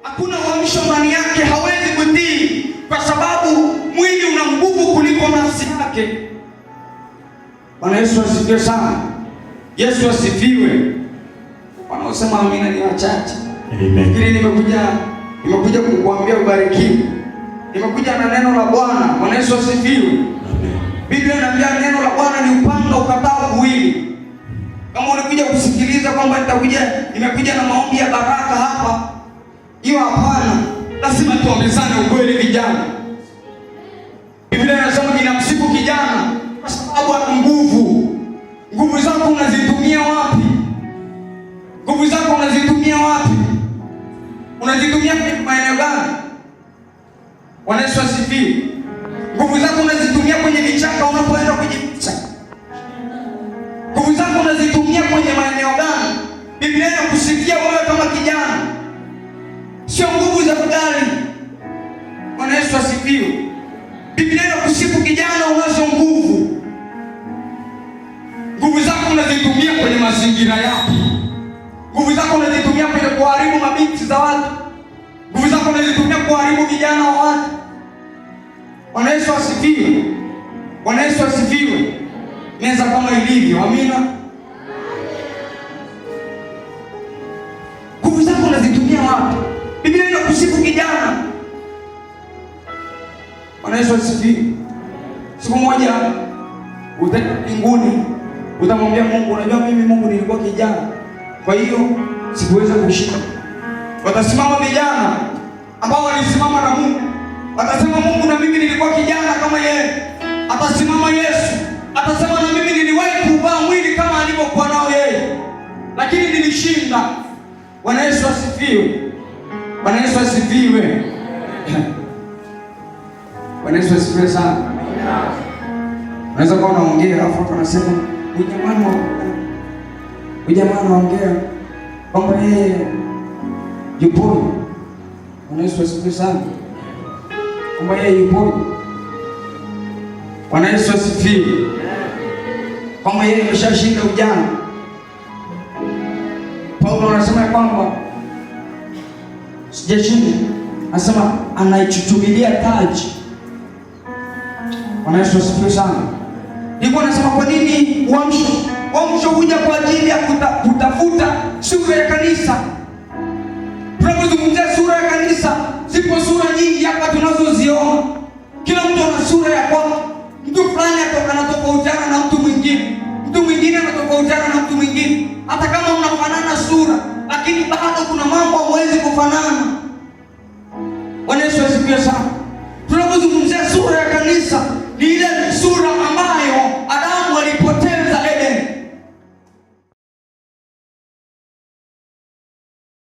Hakuna uamsho ndani yake, hawezi kutii kwa sababu mwili una nguvu kuliko nafsi yake. Bwana Yesu asifiwe sana. Yesu asifiwe. Wanaosema amina ni wachache. Amen. Fikiri nimekuja kukuambia ubarikiwe. Nimekuja na neno la Bwana. Bwana Yesu asifiwe. Amen. Biblia inaambia neno la Bwana ni upanga ukatao kuwili. Kama ulikuja kusikiliza kwamba nimekuja na maombi ya baraka hapa, hiyo hapana. Lazima tuambizane ukweli vijana. Biblia inasema inamsifu kijana kwa sababu ana nguvu. Nguvu zako unazitumia wapi? Nguvu zako unazitumia wapi? Unazitumia kwenye maeneo gani? Bwana Yesu asifiwe. Nguvu zako unazitumia kwenye vichaka unapoenda kujificha. Nguvu zako unazitumia kwenye maeneo gani? Biblia inakusifia wewe kama kijana, sio nguvu za gari. Bwana Yesu asifiwe. Biblia inakusifu kijana, unazo nguvu. Nguvu zako unazitumia kwenye mazingira yapi? Nguvu zako unazitumia kwenye kuharibu mabinti za watu. Nguvu zako unazitumia kuharibu vijana wa watu. Bwana Yesu asifiwe. Bwana Yesu asifiwe. Meza kama ilivyo. Amina. Nguvu zako unazitumia wapi? Biblia inakusifu kijana. Bwana Yesu asifiwe. Siku moja utaenda mbinguni, utamwambia Mungu, unajua mimi Mungu nilikuwa kijana, kwa hiyo sikuweza kushinda. Watasimama vijana ambao walisimama na Mungu, watasema Mungu, na mimi nilikuwa kijana kama yeye. Atasimama Yesu atasema, na mimi niliwahi kuvaa mwili kama alivyokuwa nao yeye, lakini nilishinda. Bwana Yesu asifiwe. Bwana Yesu asifiwe. Bwana Yesu asifiwe sana. Unaweza kuwa unaongea alafu watu wanasema huyu jamaa anaongea kwamba yeye yupo. Bwana Yesu asifiwe sana. Kwamba yeye yupo. Bwana Yesu asifiwe. Kwamba yeye ameshashinda ujana. Paulo anasema kwamba sijashinda, anasema anaichuchumilia taji. Bwana Yesu asifiwe sana. Nilikuwa nasema kwa nini uamsho? Uamsho huja kwa ajili ya kutafuta sura ya kanisa. Tunapozungumzia sura ya kanisa, zipo sura nyingi hapa tunazoziona. Kila mtu ana sura ya kwake. Mtu fulani anatofautiana na mtu mwingine, mtu mwingine anatofautiana na mtu mwingine. Hata kama mnafanana sura, lakini bado kuna mambo hamwezi kufanana. Bwana Yesu asifiwe sana. Tunapozungumzia sura ya kanisa ni ile